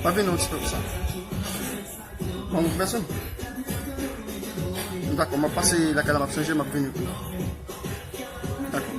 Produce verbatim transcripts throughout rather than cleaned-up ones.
M ap vini yon ti pe pou sa. Bon, pèsonn. Dakò, m ap pase lakay la, m ap chanje, m ap vini pou. Dakò.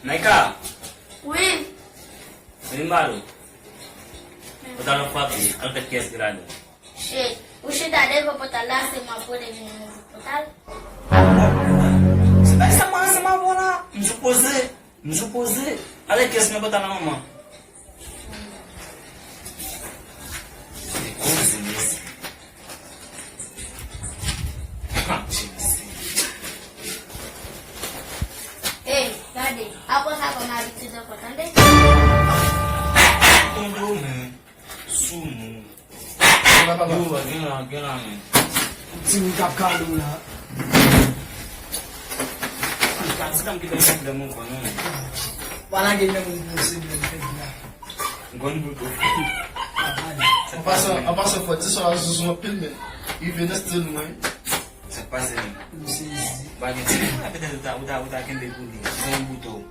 Naika! Wi. Vin ba nou. Pòtal la frape, al gad kiyès ki ladan. Shit. Ou chita devan pòtal la, se mwen pou te vin ouvri pòtal. Se pa sa mwen ansanm avè w la. M sipoze, m sipoze. Ale kiyès nan pòtal la, manman. Se koze, mesye. Ha, Jezi. Ey, gade, apre sa kòm abitid ankò, tande? Tande w, men. Sou nou. Yo, gen la, gen la, men. Ti moun k ap kale w la. Ti tanm ki te pwoblèm ou konn, non. Pa lage men moun pou se byen fè la. M konn bout ou. An pasan, an pasan, fò di sa a Zuzu anpil, men. Rive nan stil mwen. Sa k pase, men? M sezi. Pa gen ti, petèt ou ta, ou ta, ou ta kenbe pou li. Fè yon bout ou.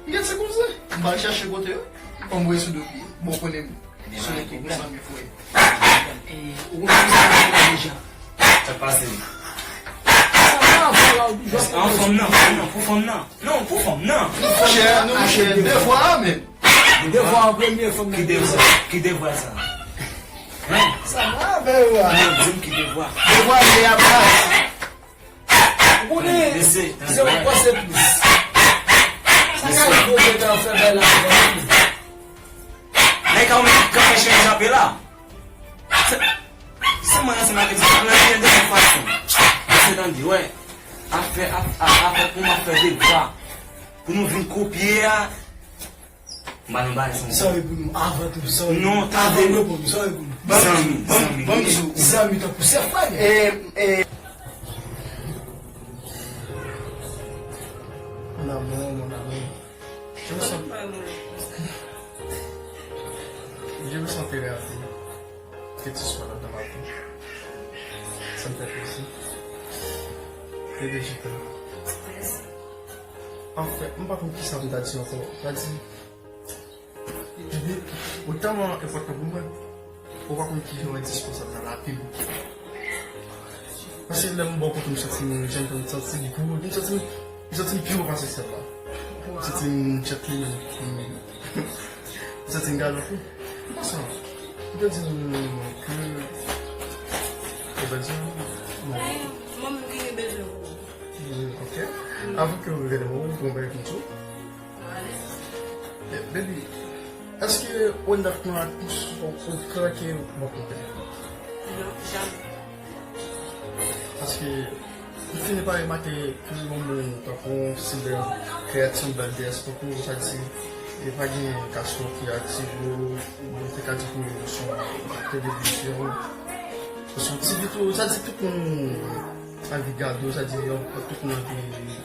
M gen ti kouzen. M pral chèche kote yo. Fò m voye sou do pye. Bon, konnen m. Ebyen, pa gen pwoblèm. Sou le kou, san mil fwa. E, ou konn sa deja. Sa k pase? Sa va, sa va, ou toujou ap... An fanm nan, fanm nan, pou fanm nan. Non, pou fanm nan. Non, monchè, non, monchè, devwa a menm. Devwa an premye, fanm nan. Ki devwa? Ki devwa sa? Hein? Sa va, devwa. Non, di m ki devwa. Devwa li a plas. Ou konnen, se yon pase plis. Sa ka rive w gentan fè bagay la pou ou. Nèg a ou menm k ap fè chen chape la. Se, se mwen ansanm ak li, sa nan byen de tout fason. Mesye tande, wè. Afè, a, a, afè pou m ap fè devwa. Pou nou vin kopye a. M pa nan bagay sa. Sorry pou nou, avan tou, sorry. Non, tande. Avan nou pou nou, sorry pou nou. Zanmi, zanmi. Zanmi tankou se frè. Eh, eh. Mon amour, mon amour. Je me sens, je me sens très ravi que tu sois là dans ma vie. Ça me fait plaisir. Bébé, je t'aime. Anfen, m pa konn kisa pou m ta di ankò. M ta di, epi, ou tèlman enpòtan pou mwen, ou pa konn kijan w endisponsab nan lavi m. Paske lè m bò kote m santi m jèn, m santi m gwo, m santi m, m santi m pi wo pase syèl la. M santi m gentleman, m, m santi m galan tou. M panse, m te di nou ke, ou te di, non. Mwen menm ki gen bezwen pou ou. Mm, ok. Avan ke w rele mwen, ou pran bagay konsa. Eh, baby, èske ou nèf nan ak pous ou, ou krake ou pran konpè? Non, jamè. Paske, m fini pa remake ke yon moun tankou yon si bèl kreyati, yon bèl deyès tankou ou, sa di, e pa gen gason ki atire w, ou te ka di ke se yon televizyon, se yon ti vi tou, sa di tout moun anvi gade w, sa di tout moun anvi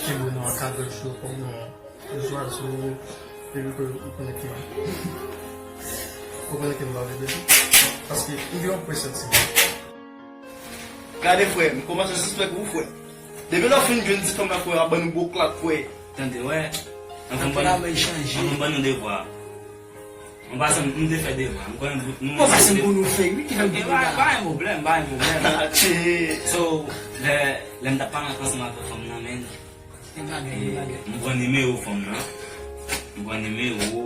kenbe w nan kadòj yo kòm yon zwazo, epi ke ou konnen ke, ou konnen ke m pa vle de li. Paske m gen yon presantiman. Gade, frè, m kòmanse sispèk ou, frè. Depi lè w fin jwenn ti fanm nan, frè, w ap ban nou gwo klak, frè. Tande, wè. Anfen, ban nou, anfen, ban nou devwa. An pasan, m te fè devwa. M konnen nou, nou... Bon, paske m konnen ou fè, wi, ki fè m te... Ok, pa, pa gen pwoblèm, pa gen pwoblèm. So, lè, lè m t ap pale ansanm avèk fanm nan, men, m pran nimewo fanm nan. M pran nimewo,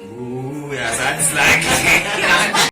Ooh, ya sa dislike.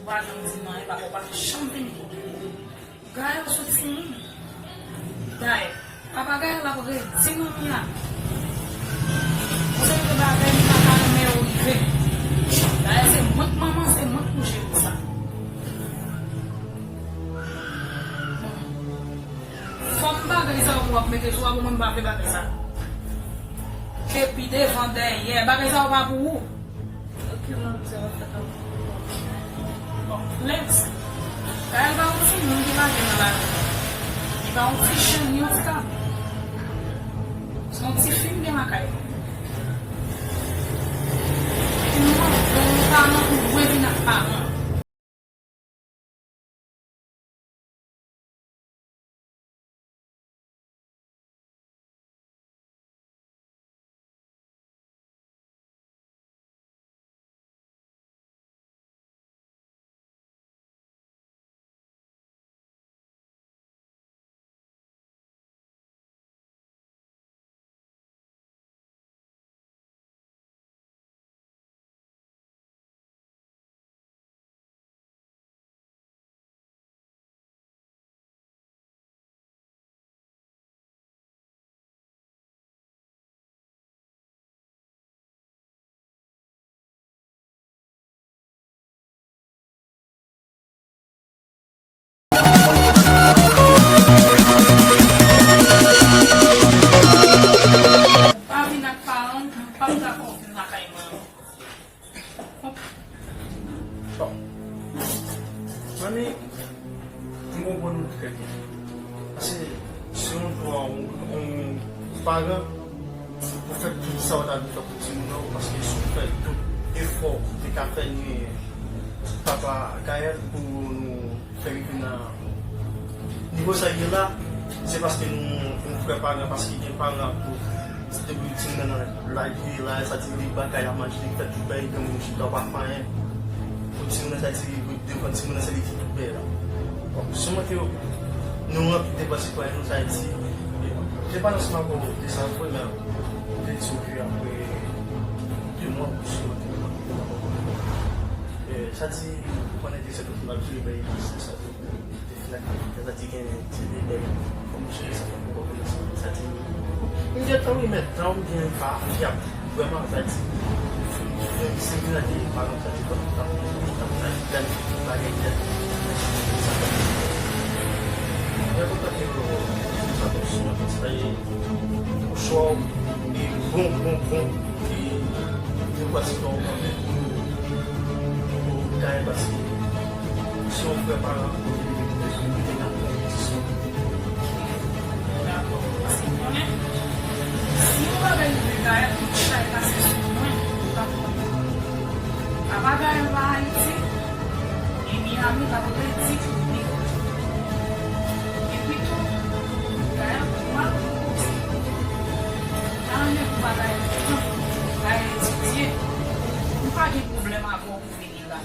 Ou pa janm di m anyen, papa, ou pa janm vin kote m. Gaël sou timoun. Dayè, papa Gaël ap redi manmi a. Yon seri de bagay li pa ka renmen yo rive. Dayè, se mwen k manman, se mwen k pou jere sa. Fòm bagay sa yo pou w ap mete sou a, pou mwen m pa vle bagay sa. Depi devan, dèyè, bagay sa yo pa pou ou. Ok, manmi, sa va fèt an. Bon, Lex, Gaël pa yon timoun ki lage nan lari. Li pa yon ti chen, ni yon ti kabrit. Se yon ti fi m gen lakay mwen. Epi m mande w, ou pa nan pou mwen vin ak paran. Pa vin ak paran w, m p ap dakò w vin lakay mwen ankò. Bon. Manmi, m konprann ou trè byen. Paske si yon fwa yon, yon paran, ou fè tout sa w ta dwe fè pou timoun nan, paske si w fè tout efò ou te ka fè ni papa Gaël pou nou fè rive nan nivo sa l ye la, se paske nou, nou frè paran, paske gen paran tou. Se depi timoun nan lage la, sa ti li ba kay la manje, li fè tout bagay, gen moun chita, w pa fè anyen. Pou timoun nan, sa ti li pou defann timoun nan, se li ki tout bagay la. Bon, si mwen te Nou ranpli depanse pou nou, sa vle di, se pa nan sèlman pou de sa vre, men te di ke apre de mwa ou sou sa di, ou konnen ke se tout moun ap jwe bay biznis sa tou. Sa di gen ti debay, kòm cheri sa fè pou kòmanse. Sa di, m gentan remèt tan ou byen pa fyab. Vrèman, sa di, se di nan de paran sa di, kòm tan, tan, tan, tan, bagay tèt. Mwen kontan ke nou sa kontinye, sa e, oswa, e bon, bon, bon, e, e, Dakò, paske si yon frè pa rankontre li, li te gen yon konpetityon. Dakò, paske konnen, si yon bagay rive Gaël, tout sa e pase sou mwen, m p ap konprann. Papa Gaël pa Ayiti, e Miami p ap redi pou li. Epi tou, Gaël pou mal pou kote. M ta renmen pou bagay tan, Gaël etidye. M pa gen pwoblèm avè w pou vini la.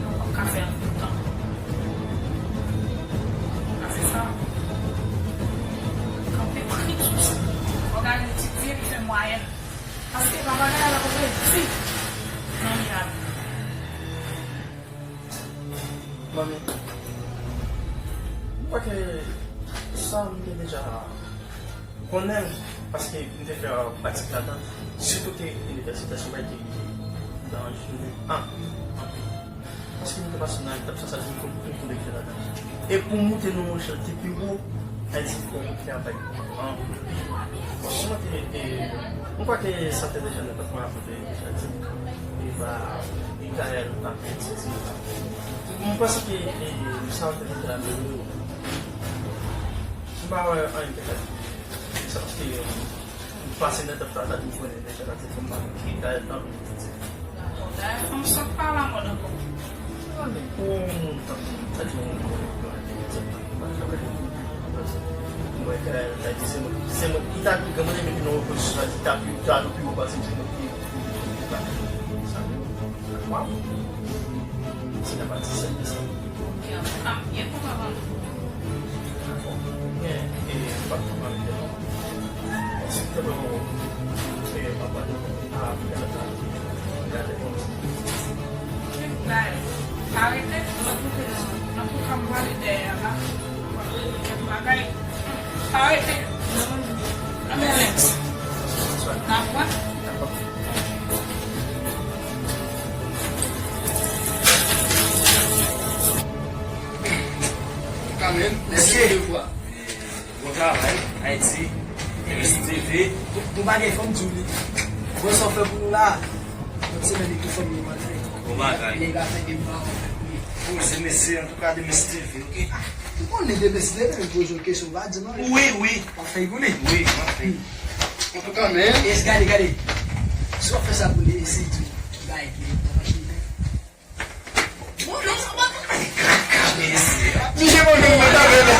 Ou p ap ka fè anpil tan. Ou ka fè sa. Kanpe trik sou sa. Fò Gaël etidye epi fè mwayèn. Paske papa Gaël ap redi nan Miami. Manmi, m kwè ke sa m te deja konnen l, paske m te fè pratik ladan, sitou ke inivèsite Soubay te rive nan jounen an, anpil. Paske m te pase nan etap sa, sa di m konn, m konn ekri ladan. E pou moute nan yon echelon ki pi wo, sa di m konn travay anpil. Bon, si mwen te, e, m kwè ke sa te deja nan tèt mwen avan de deja di, e ba, e Gaël pa pèdi ti. M panse ke, e, sa te deja la, men m pa wè anyen ki fèt. Se paske, e, m pase nan tèt la, sa di m konnen deja la, se fòm pa ki Gaël nan. Dakò, Gaël fanm sòt pa la mòd ankò. Mwen, Gaël, sa di se mwen, se mwen ki ta pi granmoun, men ki nan yon pozisyon la, ki ta pi, ta pi wo pase m, se mwen ki, ki, ki, ki, ki, sa, sa, waw. Se nan pati sèl de sa. Ok, antouka, m byen kontan tande. Dakò. Byen, e, m p ap pale de non. Paske te bon, e, papa nou a gade, gade konsa. Bay, arete, antouka, m prale dèyè a la. Kèk bagay. Arete. Anben, Lex. N ap wè. Kanmenm, mèsi de vwa. Bon travay, Ayiti, M S T V. Bon bagay, fò m di w li. Bon, sa w fè pou nou la. Lòt semèn, li tou fè m li mal fè. Bon bagay. Nèg la fè ke m pa wè fè pou li. Poze mesye, antouka, de M S T V, ok? Ah, ou konnen de M S T V, men poze w kesyon, w pa di non. Wi, wi. W ap fè pou li? Wi, m ap fè. Antouka, men. Yes, gade, gade. Si w ap fè sa pou li, eseye di w ki bagay ki nan machin nan. Misye bon moun mwen ta vle la.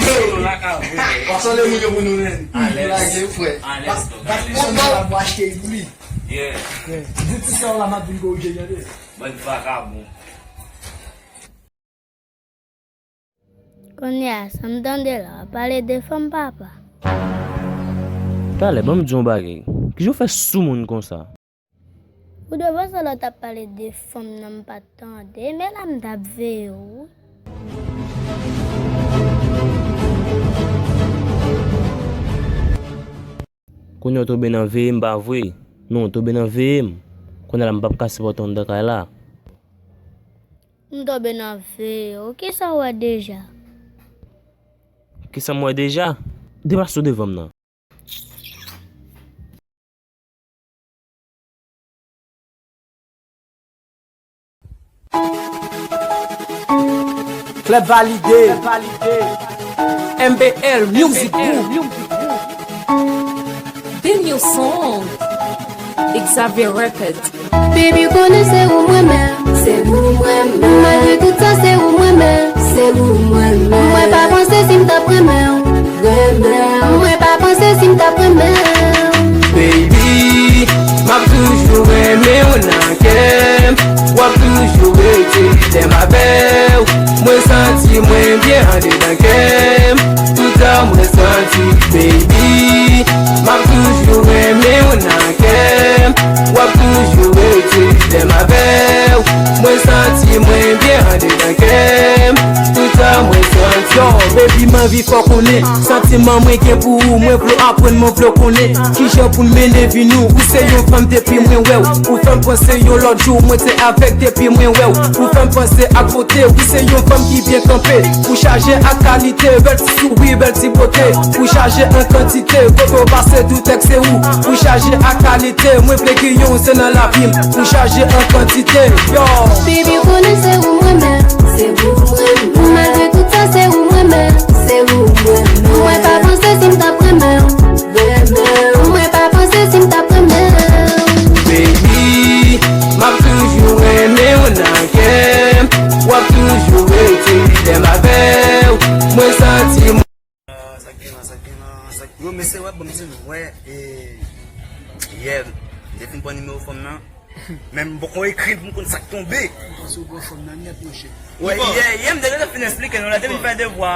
Yo, w ap sanble moun yo pou nou menm. Alèz. Lage frè. Alèz, donk, alèz. Misye la pou achte pou li. Yeah. Di ti sè w la m ap vin korije tande. Bann vakabon. Kounye a, sa m tande la, w ap pale de fanm papa. Talè, ban m di w yon bagay. Kijan w fè sou moun konsa? Ou te panse lè w t ap pale de fanm nan m pa t tande, men la m t ap veye w wi. Kounye a w tonbe nan veye m, pa vre? Non, w tonbe nan veye m. Kounye a la m p ap ka sipòte w anndan kay la. M tonbe nan veye w. Kisa w wè deja? Kisa m wè deja? Deplase w devan m nan. Club Validé. M B L Music Group. The new song. Xavier Records. Baby, konnen se ou mwen renmen. Se ou mwen renmen. Malgre tout sa, se ou mwen renmen. Se ou mwen renmen. Mwen pa panse si m t ap renmen w. Renmen w. Mwen pa panse si m t ap renmen w. Baby, m ap toujou renmen w nan kè m. W ap toujou rete Lè m avè w, mwen santi mwen byen andedan kè m. Toutan mwen santi, baby, m ap toujou renmen w nan kè m. W ap toujou rete lè m avè w. Mwen santi mwen byen andedan kè m. Toutan mwen santi. Yo, baby, m anvi fè w konnen santiman mwen gen pou ou. Mwen vle w aprann, mwen vle w konnen kijan pou n mennen vi nou. Ou se yon fanm depi mwen wè w. Ou fè m panse yon lòt jou mwen te avèg depi mwen wè w. Ou fè m panse ak bote. Ou se yon fanm ki byen kanpe. Ou chaje ak kalite, bèl ti souri, bèl ti bote. Ou chaje an kantite, kote w pase tout tèks se ou. Ou chaje ak kalite, mwen vle gen yon se nan lavi m. Ou chaje an kantite, yo. Baby, ou konnen se ou m renmen, se ou m renmen. Malgre tout sa, se ou m renmen, se ou m renmen. Mwen pa panse si m t ap renmen w, renmen w. Mwen pa panse si m t ap renmen w. Baby, m ap toujou renmen w nan kè m. W ap toujou rete lè m avè w. Mwen santi Ah, sa k gen la, sa k gen la, sa k... Yo, mesye, wè, ban m di nou, wè, e, yè, m te fin pran nimewo fanm nan, men m poko ekri l pou m konn sa k tonbe. M panse w pran fanm nan nèt, monchè. Wè, yè, yè, m te gentan fin eksplike nou la, depi n fè devwa,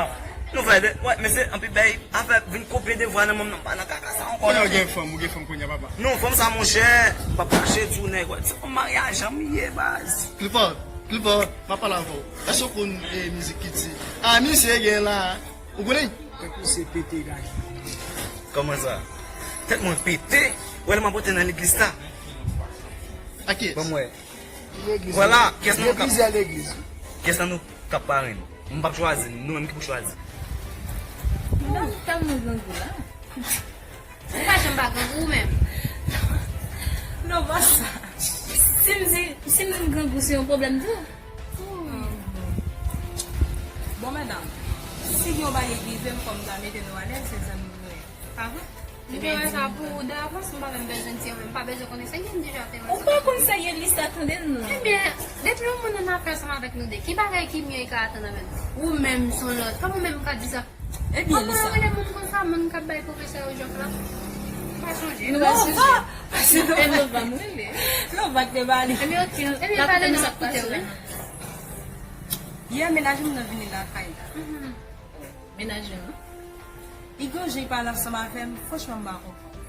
nou fè de, wè, mesye, anpi bèy, afè vin kopye devwa nan men m nan, m pa nan kaka sa ankò non. Kounye a w gen fanm, ou gen fanm kounye a, papa? Non, fanm sa, monchè, m p ap kache di w, nèg, wè, se fanm maryajan m ye, baz. Clifford, Clifford, m ap pale avè w. Èske w konn, e, mizik ki di, ah, misye gen la, ou konnen? Tèt misye pete, guys. Kòman sa? Tèt mwen pete? Wè lè m ap antre nan legliz la. A kiyès? Ban m wè. Legliz. Vwala, kiyès nan nou k ap, gen plizyè legliz. Kiyès nan nou k ap parenn? M p ap chwazi, nou menm ki pou chwazi. Madanm, tèlman grangou la. Ou pa janm pa grangou ou menm. Non, pa sa. Si m di, si m di m grangou, se yon pwoblèm tou. Hmm. Bon, madanm, si gen yon bagay ki rive m, fò m ta mete nou alèz, se zanmi nou ye. Pa vre? M te wè sa pou ou davans, m pa menm bezwen di anyen, m pa bezwen konnen sa, m deja te wè sa. Ou pa konn sa, Yelisa, tande non. Ebyen, depi yon moun annafè ansanm avèk nou de, ki bagay ki mye ka atann anvè nou? Ou menm, se yon lòt. Kòman ou menm ka di sa? Ebyen, Lisa. Kòman yo rele moun konsa, moun k ap bay pwofesè yo jòf la? Pa sonje. Nou pa sonje. Nova! Pase Nova. E Nova m rele. Nova k te ba li. Ebyen, ok. Ebyen, pale nou, n ap koute w, wi. Yè, mennaj mwen nan vini lakay la. Mhm. Mennaj ou, non? Li gon jan li pale ansanm avè m, franchman, m pa konprann.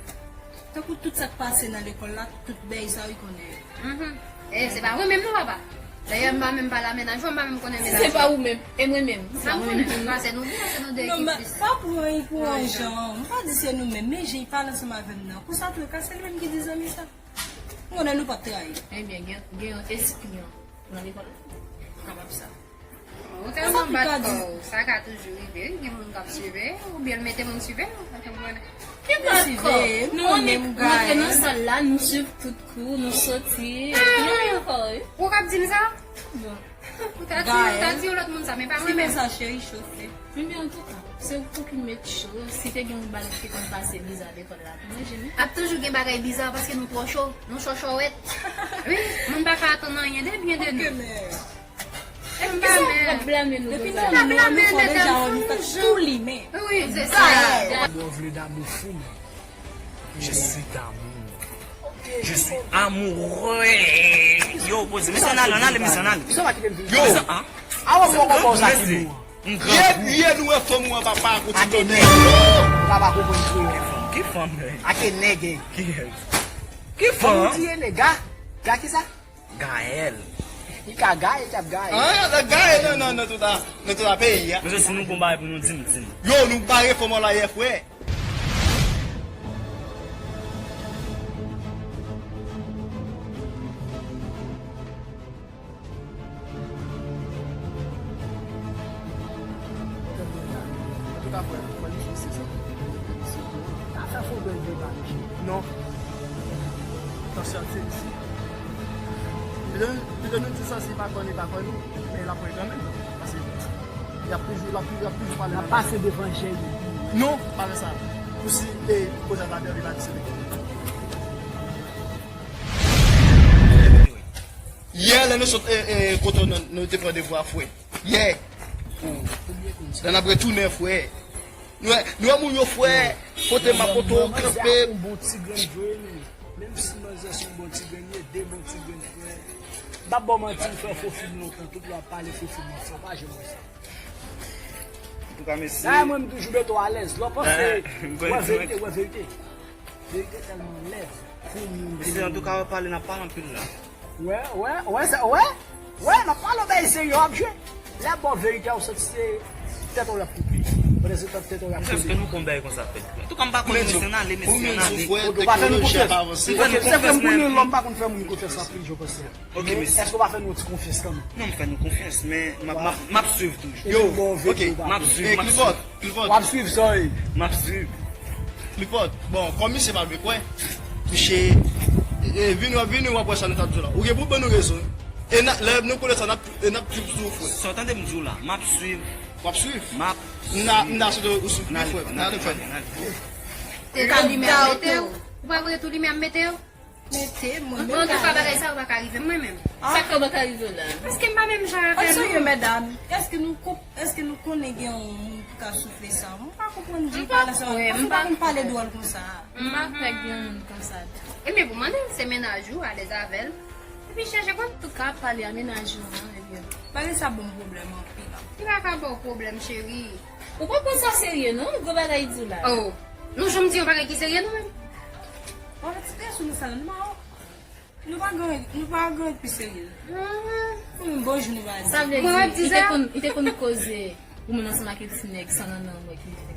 Tankou tout sa k pase nan lekòl la, tout bèy sa yo, li konnen yo. Mhm. E se pa mwen menm non, papa. Dayè, m pa menm pale a mennaj ou, m pa menm konnen mennaj ou. Si se pa ou menm, e mwen menm? Se pa mwen menm. Pase nou de, se nou de ki plis. Non, pa pran li pou yon jan. M pa di se nou menm, men jan li pale ansanm avè m nan. Konsa tou, ka se li menm ki di zanmi sa. M konnen nou p ap trayi. Ebyen, gen, gen yon espyon nan lekòl la. Kapab sa. Ou tèlman bat kò w, sa ka toujou rive, wi, gen moun k ap swive, oubyen l mete moun swive w, ou pa konprann. Ki bat kò? Nou annik rantre nan sal la, nou swiv tout kou, nou soti, nou ankò, wi. Ou k ap di m sa? Bon. Ou ta di, ou ta di yon lòt moun sa, men pa mwen menm. Ti mesaj cheri chofe. Ebyen, antouka, se ou ki met cho, si te gen yon bagay ki konn pase biza lekòl la, pou mwen, Jimmy. Ap toujou gen bagay biza paske nou twò cho, nou chòchòwèt. Wi, moun pa ka atann anyen de byen de nou. Ok, men. Epi kisa w ap blame nou konsa? Depi nan non nou fò deja wè nou fèk tou limen. Wi, se sa. Mwen vle damou fou, men. Je suis d'amour. Je suis amoureux. Yo, poze. Mesye, ann ale, ann ale, mesye, ann ale. Yo. Mesye, ah. Avan mwen konpò sa ki bon. Ye, ye nou wè fanm ou an papa kote tonè. Papa konprann kreyòl fanm. Ki fanm, men? Ake nèg. Ki, ki fanm? Fanm ou di ye nèg, ga? Ga ki sa? Gaël. Li ka gaye, t ap gaye. Ah, l ap gaye nan, nan, nan tout a, nan tout a peyi a. Mesye, si nou gon bagay pou nou di, nou di. Yo, nou bare fòm an la yè, frè. Antouka, frè, fò li sou se sa. Sa fè fò bèl deba, mesye. Non. Tansyon ap fè isi. Pito, pito nou di sa, si pa kwè nou, li pa kwè nou, men l ap kwè kanmenm. Paske y ap toujou, l ap toujou, y ap toujou pale. L ap pase devan je yo. Non, pa fè sa. Pou si, e, koze a ta dèyè, li pa di se li. Yè, lè nou sot, e, e, kote nou, nou te pran devwa, frè. Yè. Lè n ap retounen, frè. Nou wè, nou wè moun yo, frè. Kote m ap kote w kanpe. Manzè a yon bon ti grenn vre, men. Menm si manzè se yon bon ti grenn, li de bon ti grenn, frè. M p ap ba w manti, m fè fo fim lontan, tout lè w ap pale fo fim nan, sa w pa janm wè sa. Antouka, mesye. Dayè, mwen, m toujou mete w alèz. Lè w panse, wè verite, wè verite. Verite tèlman lèz pou moun. Mesye, antouka, w ap pale, n ap pale anpil la. Wè, wè, wè, sa, wè, wè, n ap pale, w bay serye, w ap jwe. Lè w ap ba w verite a, w santi se tèt ou y ap koupe. Pandan se tan tèt ou y ap koupe. Èske nou konn bagay konsa fèt? Antouka, m pa konn, mesye, ann ale, mesye, ann ale. Ou pa fè nou konfyans. Ok, se vre, m konnen lòm pa konn fè moun konfyans anpil, jan w panse a. Ok, mesye. Èske w pa fè nou yon ti konfyans kanmenm? Non, m fè nou konfyans, men m ap, m ap, m ap swiv toujou. Yo, ok. M ap swiv, m ap swiv. Clifford, Clifford. W ap swiv sa, wi. M ap swiv. Clifford, bon, kòm misye pa vle kwè, misye, e, vini, w ap vini, w ap wè sa nou t ap di w la. Ou gen pou ban nou rezon, wi. E n a, lè nou konnen sa, n ap, e n ap trip sou ou, frè. Sa w tande m di w la, m ap swiv. W ap swiv? M ap swiv. M ta, m ta swete ou swiv, wi, frè. N ale, n ale, n ale. Ou pa vre tou limè ap mete w? Ou pa vre tou limè ap mete w? Mete mwen menm. Antouka, bagay sa yo pa ka rive m, mwen menm. Sa k fè w pa ka rive w la? Paske m pa menm jan avè nou. An serye, medam, èske nou konp-, èske nou konnen gen yon moun ki ka soufle sa? Mwen pa konprann jan pale sa yo. Paske w pa konn pale dwòl konsa. M pa kwè gen yon moun konsa. Ebyen, pou mande l, se mennaj ou, alèz avè l. Epi chèche konn. Antouka, pale a mennaj ou an, ebyen. Bagay sa ban m pwoblèm anpil. Li pa ka ba w pwoblèm, cheri. Ou pa pran sa serye non, gwo bagay di w la. Oh, nou janm di yon bagay ki serye nou menm? Bon, ti gason nou sa, nou pa, nou pa gen, nou pa gen pi serye. Ou menm bonjou nou pa di. Sa vle di, li te konn, li te konn koze ou menm ansanm ak yon ti nèg san nannan mwen ki vin.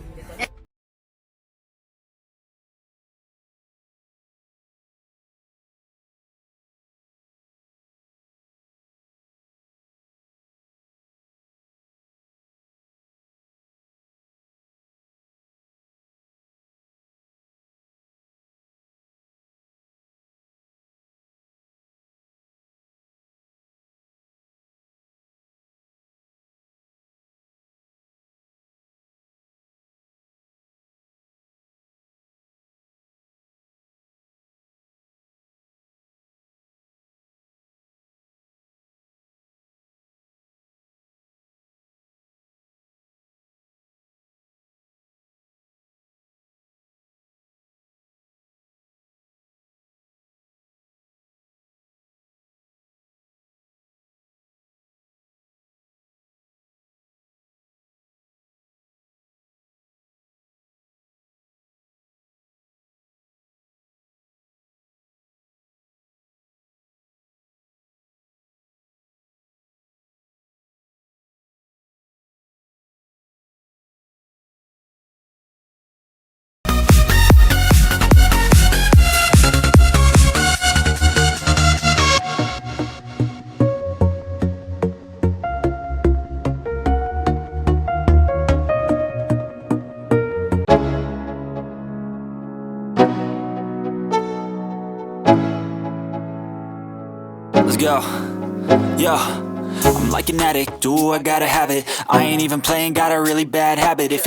Let's go. Yeah. I'm like an addict, do I gotta have it. I ain't even playing, got a really bad habit. If